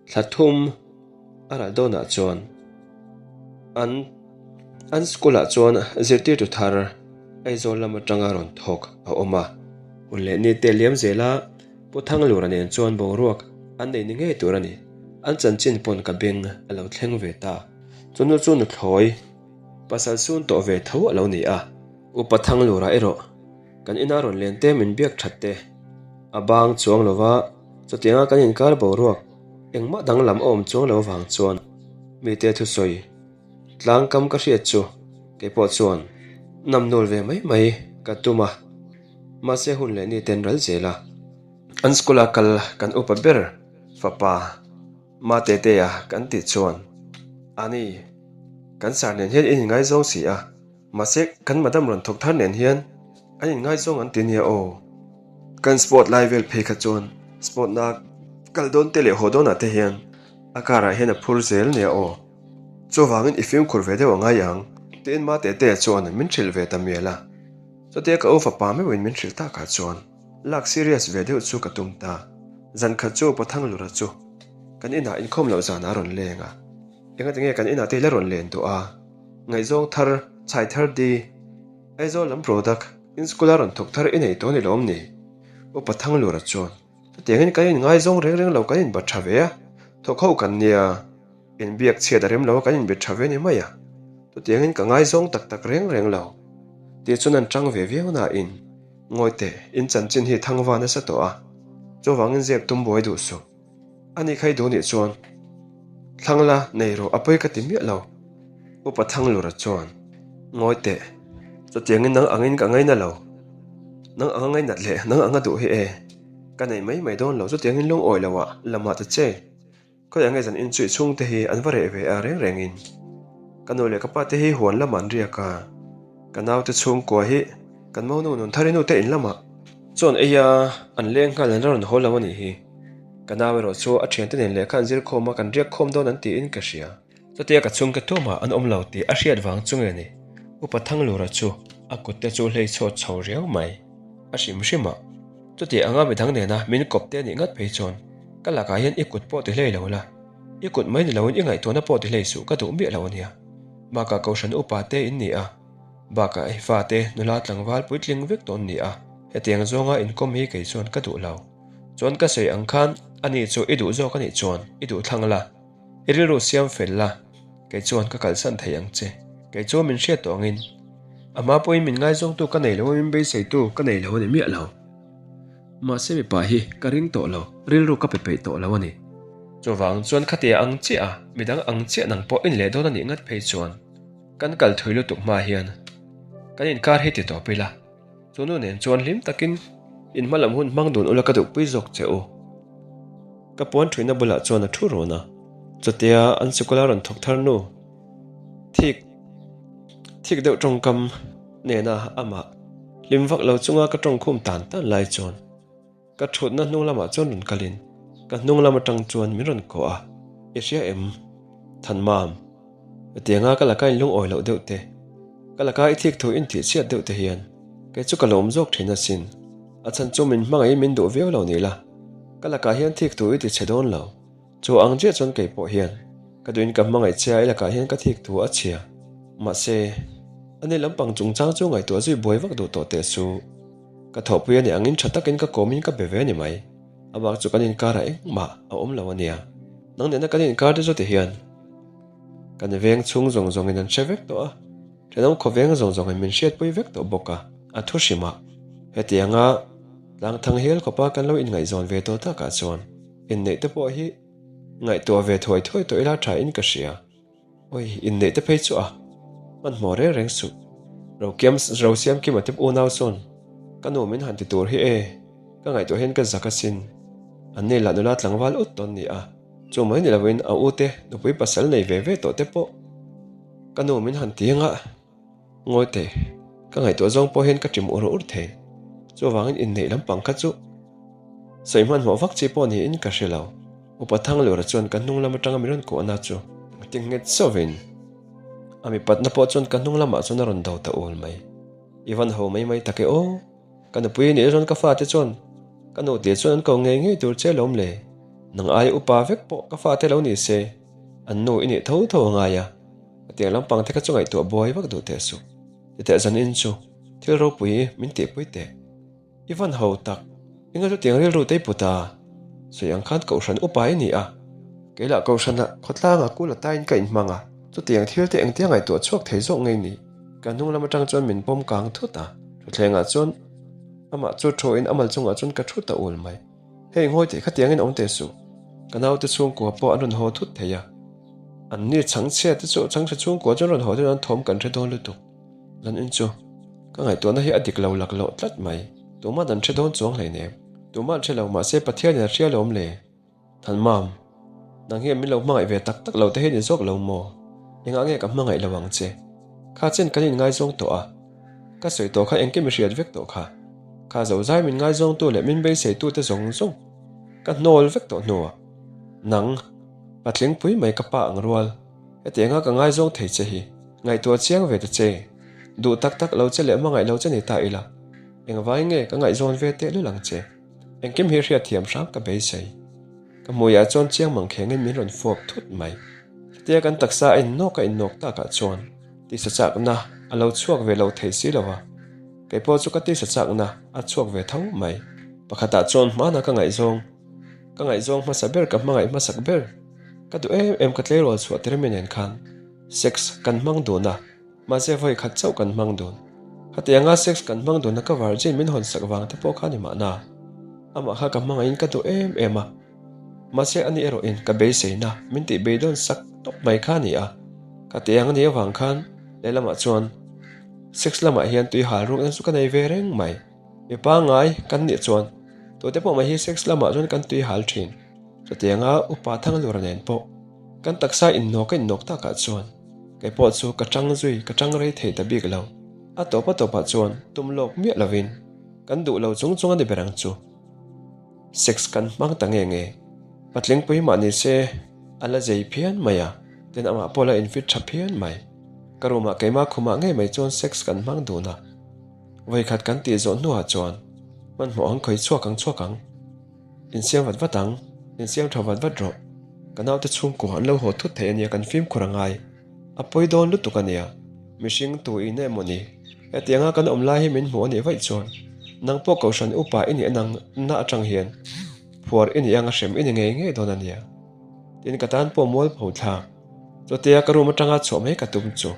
thla thum a ral dawnah chuan an an school ah chuan zirtirtu thar Aizawl lam atanga rawn thawk a awm a. Hun leh ni te liam zela Pu Thanglura nen chuan boruak an nei ni ngei tur a ni. An chanchin pawn ka beng a lo thleng ve ta. Chunu chu nuthlawi pasal sun tawh ve tho a lo ni a. Upa Thanglura erawh kan ina rawn len te min biak that te a bang chuang lova chutianga kan inkar boruak Engmah danglam a awm chuang lo avang chuan mite thusawi tlangkam ka hriat chu keipawh chuan namnul ve mai mai ka tum a, mahse hun leh ni ten ral zel a. An school a kal kan upa ber fapa Matetea kan tih chuan ani kan sar nen hian in inngaizawng si a. Mahse, kan madam rawn thawk thar nen hian an inngaizawng an ti nia aw. Kan sport lai vel phei kha chuan sport na kal dawn te leh haw dawnah te hian a car ah hian a phur zel nia aw. Chuvangin i fimkhur ve deuh a ngai ang tiin ma tete chuan min hrilh ve ta mial a. Chutia ka u fapa meuhin min hrilh takah chuan lak serious ve deuh chu ka tum ta. Zan khat chu Pathanglura chu kan inah inkhawm loh zanah a rawn leng a. Engatinge kan inah te i la rawn len duh a? Ngaihzawng thar, chhai thar di, Aizawl lam product, in school a rawn thawk thar i nei tawh ni lawm ni? Upa Thanglura chuan, Chutiangin kan inngaizawng reng reng lo kan inbat tha ve a, thawk ho kan nia, inbiak chhiat a rem lo a kan inbet tha ve ni mai a, chutiangin ka ngaizawng tak tak reng reng lo tih chuan an tang ve viau nain, Ngawi teh, in chanchin hi thangva nasa tawh a, chuvangin zep tum buai duh suh. A ni khai duh nih chuan thlang la nei rawh a pawi ka ti miah lo. Upa Thanglura chuan ngawi teh, chutiangin nang angin ka ngaina lo. Nang anga ngainat leh nang anga duh hi e, ka nei mai mai dawn lo chutiangin lungawi lo ah lamah ta che. Khawi ange zan inchuih chhungte hi an va reh ve a reng rengin. Ka nu leh ka pa te hi huan lamah an riak a, ka naute chhungkua hi kan monu nun thar inu te in lamah chuan ei a, an leng nghal an la rawn haw lo a nih hi. Ka nau erawh chu a thiante nen lehkha an zir khawm a, kan riak khawm dawn an tiin ka hria. Chutia ka chhungte tumah an awm lo tih a hriat vang chu nge ni, Upa Thanglura chu a kut te chu hlei chhuat chho riau mai. A hrim hrim a, chuti anga midang nena min kawp te nih ngat phei chuan ka lakah hian i kut pawh ti hlei lo la, i kut mai ni loin i ngaihtuahna pawh ti hlei suh ka duh miah lo a nia. Bakah Kohhran upa te in ni a, bakah hei fate nula tlangval puitling vek tawn ni a, hetiang zawnga inkawm hi kei chuan ka duh lo. Chuan ka sawi ang khan ani chu i duh zawk a nih chuan i duh thlang la, i rilru siam fel la, kei chuan ka kalsan thei ang che. Kei chu min hriat tawh angin a hma pawhin min ngaizawngtu ka nei lo a, min beiseitu ka nei lo a ni miah lo. Mahse mipa hi ka ring tawh lo, rilru ka pe peih tawh lo a ni. Chuvang chuan khatia ang chiah a, midang ang chiah nang pawh in leh dawn a nih ngat phei chuan kan kal thui lutuk hma hian kan inkar hi ti tawp ila. Chu nu nen chuan hlim takin in hma lam hun hmang dun ula ka duhpui zawk che u. Ka puan thuina bulah chuan a thu run a, chutia an sikula rawn thawk thar nu thik thik deuh tawngkam nena amah. Hlim vak lo chunga ka tawngkhum tan tan lai chuan ka thutna hnung lamah chuan rawn kalin ka hnung lam atang chuan min rawn kawh a, I hria em? Thanmam, hetianga ka laka inlungawi loh deuh te, ka laka i thik thu inthih chhiat deuh te hian kei chu ka lawm zawk thin asin. A chhan chu min hmangaihin min duh viau lo ni la, ka lakah hian thik thu i ti chhe dawn lo. Chu ang chiah chuan kei pawh hian ka duhin ka hmangaih che a, i lakah hian ka thik thu a chhia. Mahse, ani lampang chungchang chu ngaihtuah zui buai vak duh tawh teh su. Ka thawhpui a nih angin tha takin ka kawmin ka be ve a ni mai. A bak chu kan inkarah engmah a awm lo a nia. Nang nena kan inkar te chu ti hian kan veng chhung zawng zawngin an hre vek tawh a, thenawm khawveng zawng zawngin min hriatpui vek tawh bawk a, a thu hrimah hetianga tlangthang hial khawpa kan lo inngaihzawn ve tawh takah chuan inneih te pawh hi ngaihtuah ve thuai thuai tawh ila tha in ka hria. Oi, inneih te phei chu a hmanhmawh reng reng suh. Rokiam, Rosiamkima te unau sawn ka nu min han ti tur hi e, ka ngaihtuah hian ka zak asin. An nei lah nula tlangval ut tawn ni a, chu mai ni lovin a u te nupui pasal nei ve ve tawh te pawh ka nu min han ti anga. Ngawi teh, ka ngaihtuah zawng pawh hian ka ṭim ur ur thei. Chuvangin inneih lampang kha chu sawi hmanhmawh vak chi pawh niin ka hre lo. Upa Thanglura chuan ka hnung lam atanga min rawn kuahna chu ti nghet sauhin a mipatna pawh chuan ka hnung lamah chuan a rawn do ta ul mai. I van ho mai mai tak e aw. Ka nupui nih chuan ka fate chuan ka nu tih chuan an ko ngei ngei tur che lawm le. Nang aia upa vek pawh ka fate lo ni se an nu i nih tho tho a ngai a. Hetiang lampang te kha chu ngaihtuah buai vak duh teh suh. Titeh zanin chu thil ropui min tihpui teh. I van ho tak, enga chutiang rilru te i put a? Sawi ang khan Kohhran upa i ni a, keilah Kohhranah khawtlanga kul atain ka inhmang a, chutiang thil te engtia ngaihtuah chhuak thei zawk ngei ni? Ka hnung lam atang chuan min pawm kang thut a, thutthlengah chuan amah chu thuin a mal chungah chuan ka thu ta ul mai. Hei ngawi teh khatiangin awm teh suh, ka naute chhungkua pawh an rawn haw thut thei a, anni chhangchhia te chu chhangchhe chhungkua chuan rawn haw chuan an thawm kan hre dawn lutuk. Zanin chu ka ngaihtuahna hi a dik lo laklawh tlat mai. Tuma'n an hre dawn chuang hleinem. Tuma'n hre lo mahse Pathianin a hria lawm le. Thanmam, nang hian min lo hmangaih ve tak tak lo te hi ni zawk lo maw? Engah nge ka hmangaih lo ang che? Kha chen kan inngaizawng tawh a, ka sawi tawh kha engkim i hriat vek tawh kha. Kha zozai min ngaizawngtu leh min beiseitute zawng zawng ka hnawl vek tawh hnuah nang patling pui mai ka pa ang rual. Hetianga ka ngaizawng thei che hi ngaihtuah chiang ve ta che. Duh tak tak lo che leh hmangaih lo che ni ta ila, engvai nge ka ngaihzawn ve tehlul ang che? Engkim hi hriatthiam hram ka beisei. Ka hmuiah chuan chiang mangkhengin min rawn fawp thut mai. Hetia kan taksa a innawk a innawk takah chuan tisa chakna a lo chhuak ve lo thei si lo a, kei pawh chu ka tisa chakna a chhuak ve tho mai. Pakhatah chuan hmanah ka ngaihzawng, ka ngaihzawng hmasa ber ka hmangaih hmasak ber. Ka duh em em ka tleirawl chhuah tir mi nen khan sex kan hmang dun a, mahse vawi khat chauh kan hmang dun. Khatianga sex kan hmang dun a ka virgin min hawn sak vang te pawh kha ni mahna. Amah kha ka hmangaihin ka duh em em a, mahse ani erawhin ka beiseina min tih beidawn sak tawp mai kha a ni a. Khatiang a nih avang khan lehlamah chuan sex lamah hian tui hal rukna chu ka nei ve reng mai. Mi pangngai kan nih chuan tute pawh mai hi sex lamah chuan kan tui hal thin. Chutianga upa Thanglura nen pawh kan taksa innawk a innawk takah chuan kei pawh chu ka tang zui ka tang rei thei ta bik lo. A tawp a tawpah chuan tum lawk miah lovin kan duh lo chung chung a ni ber ang chu. Sex kan hmang ta nge nge. Patling pui mah ni se a la zei phian mai a, tin amah pawh la infit tha phian mai. Ka room ah keimah khumah ngei mai chuan sex kan hmang dun a. Vawikhat kan tih zawh hnuah chuan hmanhmawh ang khawi chhuak ang chhuak ang. Insiam vat vat ang, insiam tha vat vat rawh. Ka naute chhungkua an lo haw thut thei ania kan fimkhur a ngai. A pawi dawn lutuk ania. Mihring tu in emaw ni? Hetianga kan awm lai hi min hmuh anih vaih chuan nang pawh Kohhran upa i nih anang na atang hian phuar i nih anga hrem i ni ngei ngei dawn ania. Tin ka tan pawh mualpho thlak. Chutia ka room atanga chhuah mai ka tum chu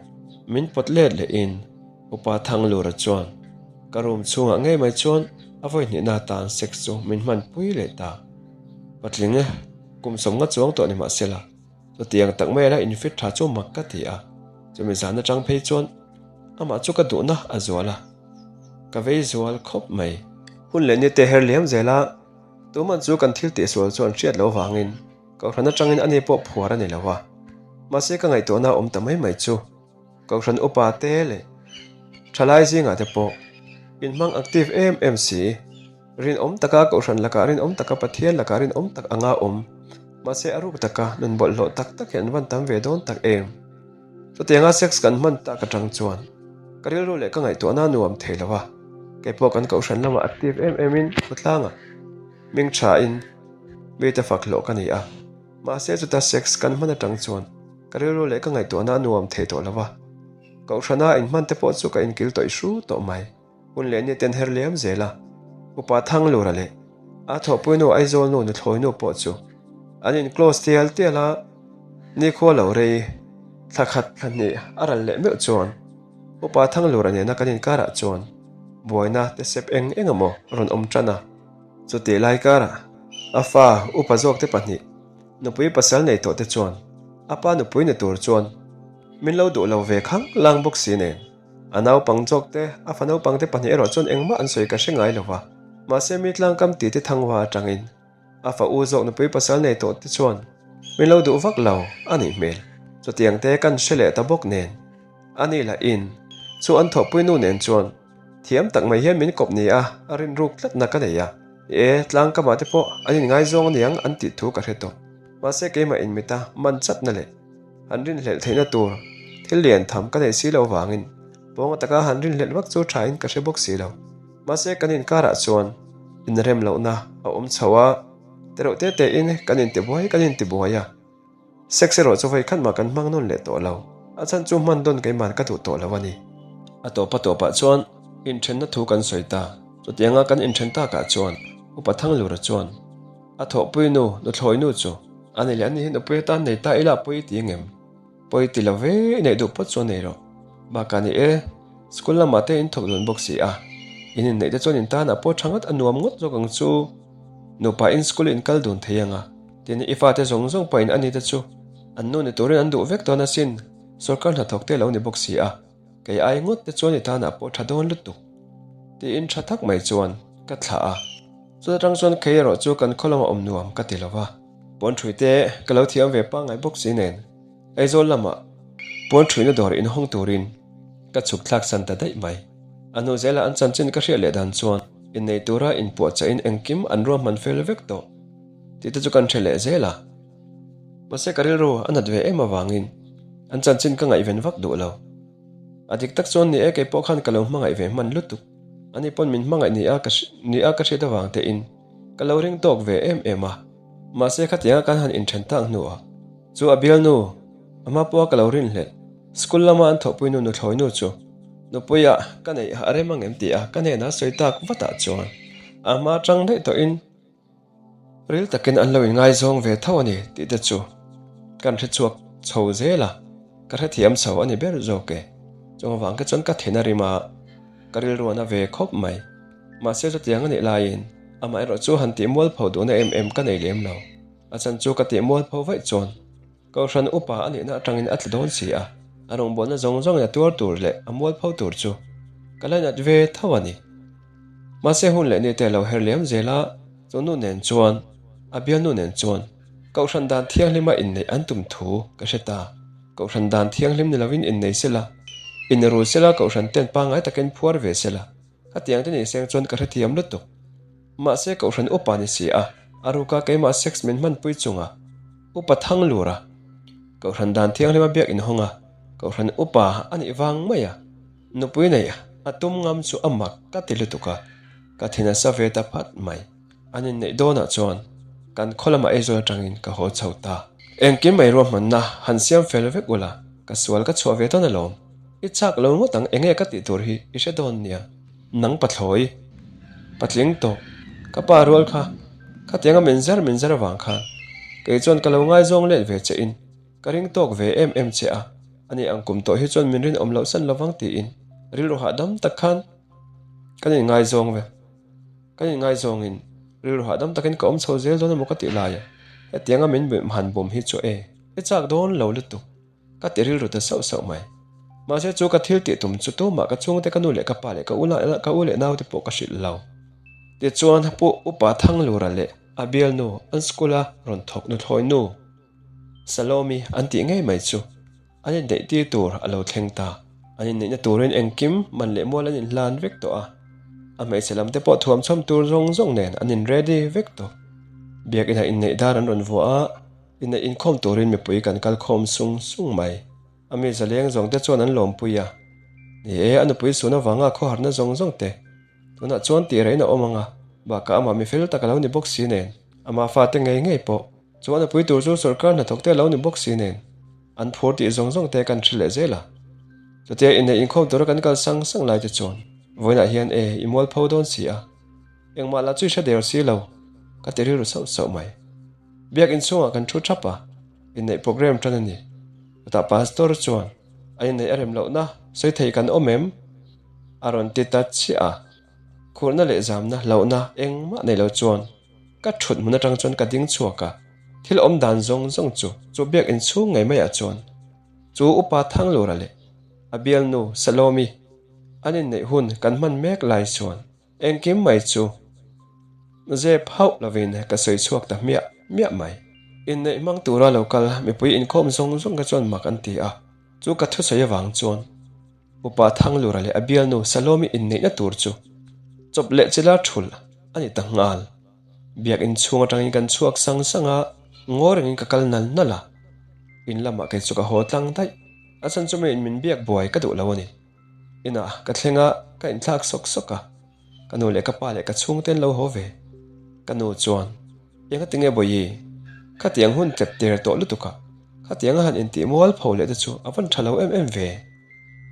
min pawt let leh in Upa Thanglura chuan ka room chhungah ngei mai chuan a vawi hnihna atan sex chu min hman pui leh ta. Patling kum sawmnga chuang tawh ni mahsela chutiang tak mai ala infit tha chu mak ka ti a, chumi zan atang phei chuan amah chu ka duhna a zual a, ka vei zual khawp mai. Hun leh nite her liam zela tuman chu kan thil tihsual chu an hriat loh vangin Kohhran atangin ani pawh phuar a ni lo a, mahse ka ngaihtuahna a awm ta mai mai chu. Kohhran upa te leh thalai zingah te pawh. Inhmang active em em si. Rinawm taka Kohhran lakah rinawm taka Pathian lakah rinawm tak anga awm. Mahse a ruk taka nun bawlhhlawh tak tak hi an van tam ve dawn tak em? Chutianga sex kan hman tak atang chuan ka rilru leh ka ngaihtuahna a nuam thei lo a, keipawh kan Kohhran lamah active em em in khawtlangah hming tha in mite fak hlawh ka ni a. Mahse chuta sex kan hman atang chuan ka rilru leh ka ngaihtuahna a nuam thei tawh lo a, Kohhrana inhman te pawh chu ka inkil tawih hru tawh mai. Hun leh ni ten her liam zel a, Upa Thanglura leh a thawhpuinu Aizawl nu nuthlawinu pawh chu an in close tial tial a, nikhua lo rei thla khat thla hnih a ral leh meuh chuan Upa Thanglura nena kan inkarah chuan buaina te sep eng eng emaw rawn awm tan a. Chutih lai karah a fa upa zawkte pahnih nupui pasal nei tawh te chuan a pa nupui ni tur chuan min lo duh lo ve khang lang bawk si nen. A naupang zawk te, a fa naupang te pahnih erawh chuan engmah an sawi ka hre ngai lo va. Mahse mi tlangkam ti te thangva atangin a fa u zawk nupui pasal nei tawh te chuan min lo duh vak lo a nih hmel. Chutiang te kan hre leh ta bawk nen a ni lah in chu an thawhpui nu nen chuan thiam tak mai hian min kawp ni a, a rinruk tlatna ka nei a. Ni e, tlangkamah te pawh an inngaizawng aniang an tih thu ka hre tawh. Mahse keimah inmita man chatna leh. Han rinhlelh theihna tur thil lian tham ka neih si loh vangin pawnga taka han rinhlelh vak chu thain ka hre bawk si lo. Mahse kan inkarah chuan inrem lohna a awm chho a, tereuh te tein kan intibuai kan intibuai a. Sex erawh chu vawi khat mah kan hmang nawn leh tawh lo, a chhan chu hman dawn keiman ka duh tawh lo a ni. A tawpa tawpah chuan inthenna thu kan sawi ta, chutianga kan inthen takah chuan Upa Thanglura chuan A thawhpui nu, nuthlawi nu chu a nei leh a ni hi nupui atan nei ta ila pawi ti ngem? Pawi ti lo ve, i neih duh phawt chu a nei rawh. Bakah ni e, school lamah te in thawk dun bawk si a, in inneih te chuan in tanah pawh tha ngawt a nuam ngawt zawk ang chu. Nupa in school in kal dun thei ang a, tin i fate zawng zawng pawhin a ni te chu an nu ni turin an duh vek dawn asin, sawrkar hnathawk te lo ni bawk si a. Kei ai ngawt te chuan i tanah pawh tha dawn lutuk tiin tha tak mai chuan ka thlah a. Chuta tang chuan kei erawh chu kan khaw lamah awm nuam ka ti lo va. Puanṭhui te ka lo thiam ve pangngai bawk si nen Aizawl lamah puanṭhuina dawr inhawng turin ka chhuk thlak san ta daih mai. A hnu zelah an chanchin ka hriat leh dan chuan innei tura inpuahchah in engkim an ruahman fel vek tawh tih te chu kan hre leh zel a. Mahse ka rilru a nat ve em avangin an chanchin ka ngaihven vak duh lo. A dik tak chuan ni e kei pawh khan ka lo hmangaih ve hman lutuk. Ani pawn min hmangaih ni a ka ni a ka hriat avang tein ka lo ring tawk ve em em a. Mahse khatianga kan han inthen tak hnuah chu a bialnu a hma pawha ka lo rinhlelh school lama an thawhpui nu nuthlawi nu chu nupuiah ka neih a rem angem tih a ka hnenah sawi tak vatah chuan a hma atang daih tawhin Ril takin an lo inngaizawng ve tho a ni tih te chu kan hre chhuak chho zel a, ka hrethiam chho a ni ber zawk e. Chung avang te chuan ka thin a rim a, ka rilruan a ve khawp mai. Mahse chutiang a nih laiin amaherawh chu han tih mualpho duhna em em ka nei lem lo. A chan chu ka tih mualpho vaih chuan Kohhran upa a nihna atangin a tla dawn si a, a rawngbawlna zawng zawngin a tuar tur leh a mualpho tur chu ka lainat ve tho a ni. Mahse hun leh ni te lo her liam zel a, chu nu nen chuan, a bialnu nen chuan Kohhran dan thianghlima inneih an tum thu ka hre ta. Kohhran dan thianghlim ni lovin innei sela, inrul sela Kohhran ten pangngai takin phuar ve sela, khatiang te ni seng chuan ka hrethiam lutuk. Mahse Kohhran upa ni si a, a ruka keimah sex min hmanpui chunga upa thang lur a, Kohhran dan thianghlima biak inhawng a, Kohhran upa a nih vang mai a. Nupui neih a tum ngam chu a mak ka ti lutuk a, ka thin a sa ve ta phat mai. An inneih dawnah chuan kan khaw lamah Aizawl atangin ka haw chho ta. Engkim mai ruahmanna han siam fel vek ula, ka sual ka chhuah ve dawn alawm. I chak lo ngawt ang enge ka tih tur hi i hre dawn nia. Nang pathlawi, patling tawh, ka pa rual kha, khatianga min zar min zar avang khan kei chuan ka lo ngaizawng let ve che in Ka ring tawk ve em em che a, ani ang kum tawh hi chuan min rinawm loh san lovang tiin rilru hahdam tak khan kan inngaizawng ve. Kan inngaizawngin rilru hahdam takin ka awm chho zel dawn emaw ka tih lai a, hetianga min han bawm hi chu e, i chak dawn lo lutuk ka ti rilru ta sauh sauh mai. Mahse chu ka thil tih tum chu tumah ka chhungte ka nu leh ka pa leh ka ka u leh naute pawh ka hrilh lo. Tichuan Pu Upa Thanglura leh a bialnu an school a rawn thawk nuthlawi nu, Salomi an tih ngei mai chu an inneih tir tur a lo thleng ta. An inneihna turin engkim man leh mual an inhlan vek tawh a. A hmeichhe lam te pawh thuam chhawm tur zawng zawng nen an in ready vek tawh. Biakinah inneih dar an rawn vuah a, inneih inkhawm turin mipui kan kal khawm sung sung mai. A mi zaleng zawng te chuan an lawmpui a. Ni e, a nupui sun avanga khawharna zawng zawng te tunah chuan tih rei na awm ang a, bakah amah mi fel tak a lo ni bawk si nen, amah fate ngei ngei pawh chu a nupui tur chu sawrkar hnathawk te a lo ni bawk si nen, an phur tih zawng zawng te kan hre leh zel a. Chutia inneih inkhawm tura kan kal sang sang lai te chuan vawiinah hian e, i mualpho dawn si a, engmah lah chu i hre der si lo, ka ti rilru sauh sauh mai. Biak inchhungah kan thu thap a, inneih program tan a ni. Chutah Pastor chuan, A inneih a rem lohna sawi thei kan awm em? A rawn ti ta chiah a. Khurhna leh zamna hlauhna engmah nei lo chuan ka thut hmun atang chuan ka ding chhuak a. Thil awm dan zawng zawng chu chu biak inchhung ngei maiah chuan chu Upa Thanglura leh a bialnu Salomi an inneih hun kan hman mek lai chuan Engkim mai chu zep hauh lovin ka sawi chhuak ta hmiah hmiah mai. Inneih hmang tura lo kal mipui inkhawm zawng zawng kha chuan mak an ti a, chu ka thusawi avang chuan Upa Thanglura leh a bialnu Salomi inneihna tur chu chawp leh chila thulh a ni ta nghal. Biak inchhung atangin kan chhuak sang sang a, ngaw rengin ka kal nal nal a, in lamah kei chu ka haw tlang daih. A chhan chu miin min biak buai ka duh lo a ni. Inah ka thleng a, ka inthlak sawk sawk a, ka nu leh ka pa leh ka chhungte an lo haw ve. Ka nu chuan, Enga tinge Bawihi, khatiang hun tlep der tawh lutuk a, khatiang a han intih mual pho leh te chu a van tha lo em em ve.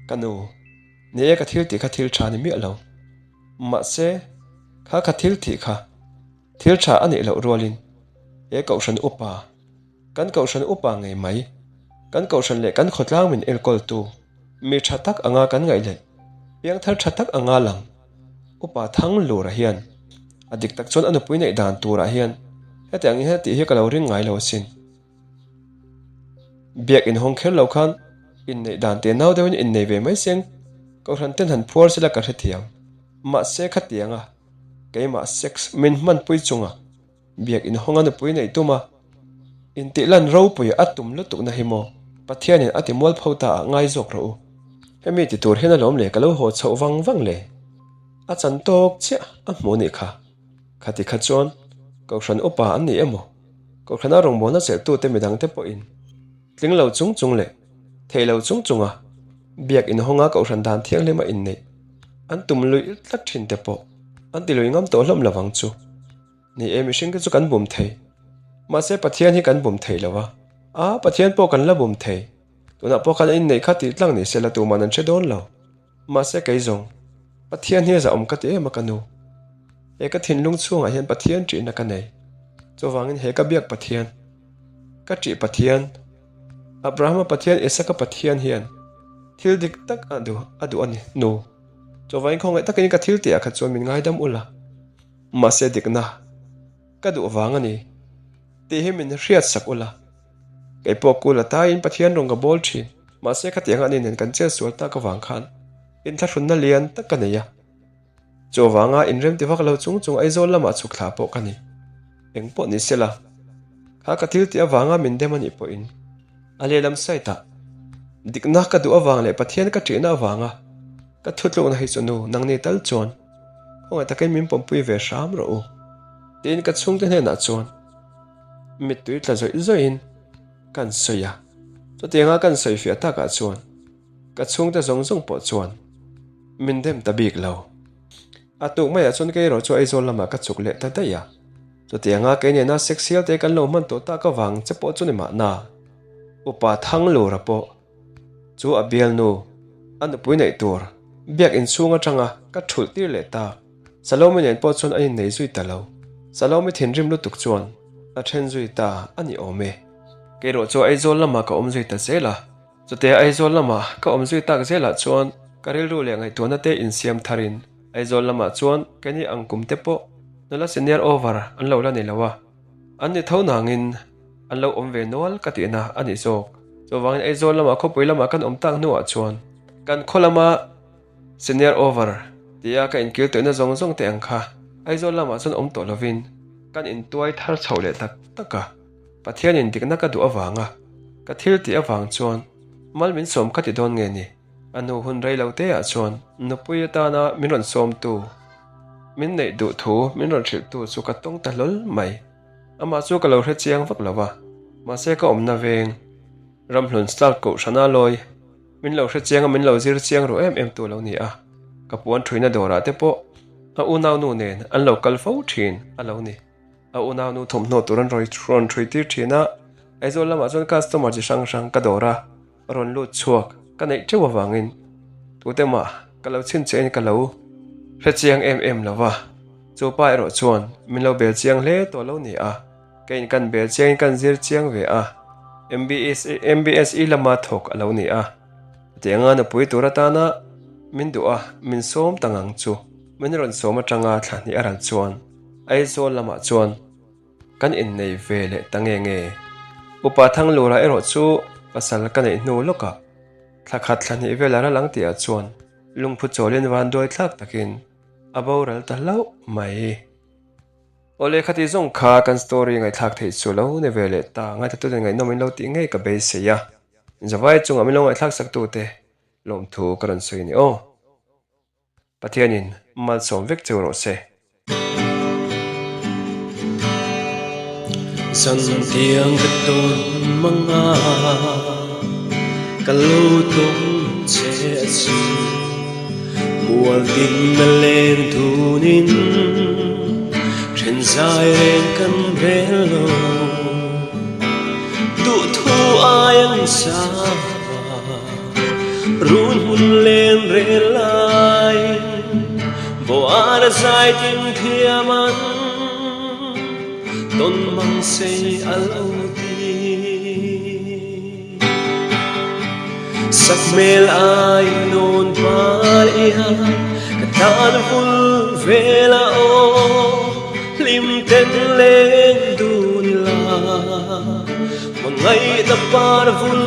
Ka nu, Ni e ka thil tih kha thil tha ni miah lo. Mahse, kha ka thil tih kha thil tha a nih loh rualin he kohhran upa, Kan kohhran upa ngei mai, kan kohhran leh kan khawtlang min enkawltu, mi tha tak anga kan ngaih leh piangthar tha tak anga lang upa Thanglura hian a dik tak chuan a nupui neih dan turah hian hetiang in heti hi ka lo ring ngai lo asin. Biak inhawng kher lo khan inneih dan te nau deuhin innei ve mai seng kohhran ten han phuar sela ka hrethiam. Mahse khatianga keimah sex min hmanpui chunga Biak inhawnga nupui neih tum a, intih lan ropui a tum lutukna hi maw Pathianin a ti mualpho ta ah ngai zawk rawh u. Hemi ti tur hian alawm le ka lo haw chhoh vang vang le. A chan tawk chiah a hmuh nih kha. Khati kha chuan Kohhran upa an ni emaw, Kohhrana rawngbawlna chelhtute midangte pawhin tling lo chung chung leh thei lo chung chunga Biak inhawnga Kohhran dan thianghlim a inneih an tum luih tlat thin te pawh an ti lui ngam tawh hlawm lovang chu. Ni e, mihring te chu kan bum thei. Mahse Pathian hi kan bum thei lo a. A, Pathian pawh kan la bum thei. Tunah pawh khan a inneih kha tih tlang ni se la tuman an hre dawn lo. Mahse kei zawng, Pathian hi a zahawm ka ti em a ka nu. He ka thinlung chhungah hian Pathian ṭihna ka nei. Chuvangin he ka biak Pathian, ka ṭih Pathian, Abrahama Pathian, Isaka Pathian hian thil dik tak a duh a duh a ni nu. Chuvangin khawngaih takin ka thil tihah kha chuan min ngaidam ula. Mahse dikna ka duh vang a ni tih hi min hriat sak ula, kei pawh kul a taiin Pathian rawn ka bawl thin. Mahse khatiang ani nen kan chet sual tak avang khan inthlahrunna lian tak ka nei a, chu avanga inrem ti vak lo chung chung Aizawl lamah chhuk thla pawh ka ni. Eng pawh ni sela, kha ka thil tih avanga min dem a nih pawhin a lehlam side ah dikna ka duh avang leh Pathian ka ṭihna avanga ka thutlukna hi chu nu nangni tal chuan Khawngaih takin min pawmpui ve hram rawh u. Tiin ka chhungte hnenah chuan mittui tla zawih zawihin kan sawi a. Chutianga kan sawi fiah takah chuan ka chhungte zawng zawng pawh chuan min dem ta bik lo. A tuk maiah chuan kei erawh chu Aizawl lamah ka chhuk leh ta daih a. Chutianga kei nena sex hial te kan lo hman tawh tak avang che pawh chu ni mahna Upa Thanglura pawh Chu a bialnu, a nupui neih tur, biak inchhung atanga ka thulh tir leh ta. Salome nen pawh chuan an innei zui ta lo. Salome thinrim lutuk chuan a then zui ta a ni awm e. Keirawh chu Aizawl lamah ka awm zui ta zel a. Chutia Aizawl lamah ka awm zui tak zelah chuan ka rilru leh ngaihtuahna te insiam tharin Aizawl lamah chuan keini ang kum te pawh nula senior over an lo la ni lo a. An ni tho nangin an lo awm ve nual ka tihna a ni zawk. Chuvangin Aizawl lamah khawpui lamah kan awm tak hnuah chuan kan khaw lama senior over tia ka inkil tawihna zawng zawng te ang kha Aizawl lamah chuan awm tawh lovin kan intuai thar chhoh leh tak tak a. Pathianin dikna ka duh avanga ka thil tih avang chuan mal min sawm ka ti dawn nge ni? A hnu hun rei lo te ah chuan nupui atana min rawn sawmtu. Min neih duh thu min rawn hrilhtu chu ka tawng ta hlawl mai. Amah chu ka lo hre chiang vak lo va, mahse ka awmna veng Ramhlun Stout Kohhrana lawi min lo hre chiang a, min lo zir chiang ru em em tu lo ni a. Ka puan thuina dawrah te pawh a unaunu nen an lo kal fo thin a lo ni. A unaunu thawmhnaw tur an rawn thui tir thin a, Aizawl lamah chuan customer chi hrang hrang ka dawr a. Rawn lut chhuak ka neih teuh avangin tute mah ka lo chhinchhiahin ka lo hre chiang em em lo va, chu pa erawh chuan min lo bel chiang hle tawh lo ni a, keiin kan bel chiangin kan zir chiang ve a, MBSE lama thawk a lo ni a, chutianga nupui tur atana min duh a min sawm ta ngang chu min rawn sawm atanga thla hnih a ral chuan Aizawl lamah chuan Kan innei ve leh ta nge nge. Upa Thanglura erawh chu pasal ka neih hnu lawkah thla khat thla hnih vel a ral ang tihah chuan lungphu chawlin vanduai thlak takin a boral ta hlauh mai. Awle khati zawng kha kan story ngaihthlak theih chu lo ni ve leh ta ngaithlatuten ngaihnawm in lo tih ngei ka beisei a. Zavai chungah min lo ngaihthlak sak tute lawmthu ka rawn sawi a ni aw. Pathianin malsawm vek cheu rawh se. Zantiang ka tawn manga ka lo tum che a si Mual tin na leng dunin then zai reng kan rel lo Duhthu ai an sa Run hmun len rel lai Boan a zai tin thiam an Tawn mang sei a lo ti Sak hmel ai nawn par ia Ka tan vul vel a aw Hlim ten leng dun ila Hmangaihna par vul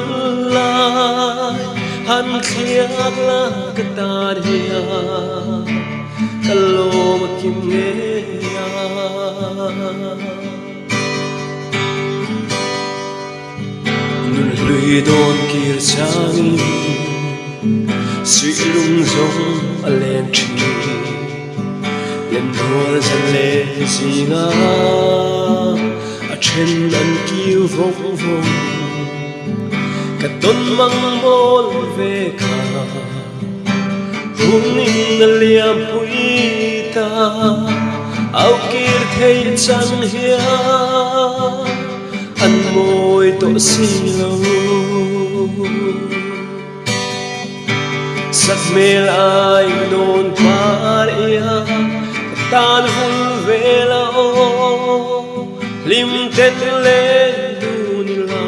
lai han thliak la ka tan hian ka lawm a kim ngei a. Nun hlui dawn kir changin suih lung zawng a leng thin. Lemrual zan leh zinga a then an kiu vawng vawng. Ka tawn mang mawl ve kha hun in a liam pui ta. Au kir thei chang hian an mawi tawh si lo. Sakhmel ai nawn par ia ka tan vul vel a aw Hlim ten leng dun ila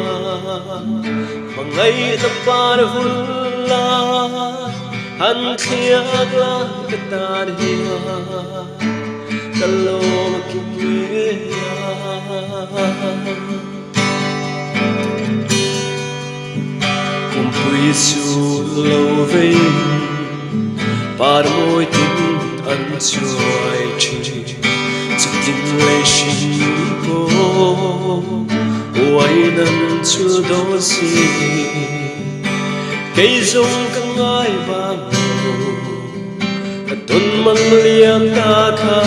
Hmangaihna par vul lai Han thliak la ka tan hian Ka lawm a kim ngei a. Kumpui chu lo vei par mawi tin an chuai thin Chutin lei hring pawh uain an chul dawn si Kei zawng ka ngai vang lo ka tawn mang liam ta kha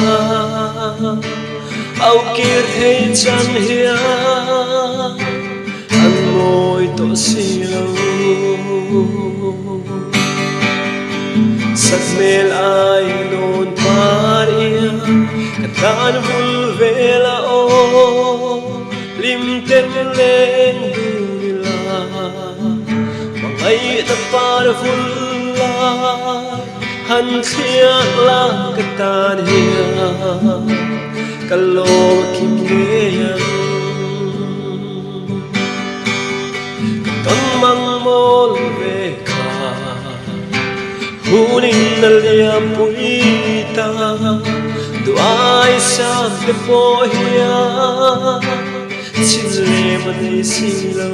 Au kir thei chang hian an mawi tawh si lo. Sakhmel ai nawn par ia ka tan vul vel a aw Hlim ten leng dun ila hmangaihna par vul lai Han thliak la ka tan hian ka lawm a kim ngei ang. Ka tawn mang mawl ve kha hunin a liam pui ta duh ai sang te pawh hian chin lem a nei si lo.